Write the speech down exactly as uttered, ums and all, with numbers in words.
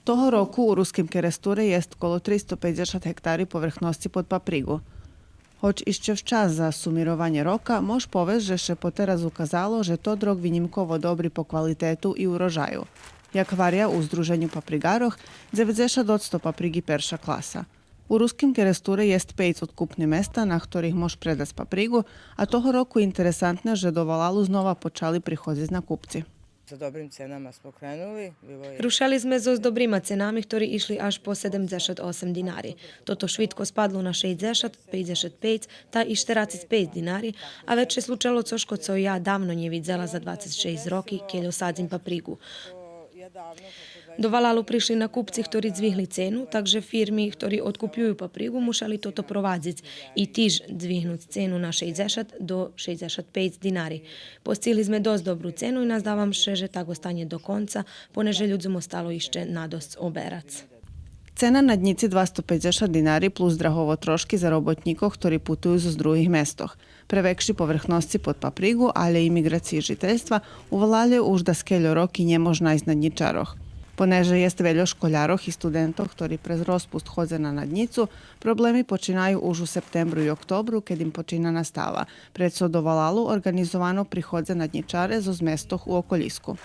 Того року у Руским Керестуре єст коло тристо пейдзешат гектари поверхносци под паприґу. Гоч ище вчас за сумированє рока, мож повесц же ше потераз указало же тот рок винїмково добри по квалитету и урожаю. Як гваря у Здруженю паприґарох, дзеведзешат одсто паприґи перша класа. У Руским Керестуре єст пейц откупни места на хторих мож предац паприґу, а того року интересантне же до валалу знова почали приходзиц накупци. Sa dobrim cenama smo krenuli. Bilo je Рушели зме зоз добрима ценами, хтори ишли аж по седемдзешат осем динари. Тото швидко спадло на шейдзешат, пейдзешат пейц та и штерацец пейц динари, а вец ше случело цошко цо я давно нє видзела за двацец шейсц роки, кельо садзим паприґу. До валалу пришли накупци хтори дзвигли цену, так же фирми хтори откупюю паприґу мушели тото провадзиц и тиж дзвигнуц цену на шейдзешат до шейдзешат пейц динари. Постигли зме досц добру цену и наздавам ше же так останє до конца, понеже людзом остало ище надосц оберац. Цена наднїци двасто пейдзешат динари плюс драгово трошки за роботнїкох хтори путую зоз других местох. Превекши поверхносци под паприґу, алє и миґрациї жительства, у валалє уж даскельо роки нє мож найсц наднїчарох. Понеже єст вельо школярох и студентох хтори през розпуст ходза на наднїцу, проблеми починаю уж у септембру и октобру, кед им почина настава. Прецо до валалу орґанизовано приходза наднїчаре зоз местох у околїску.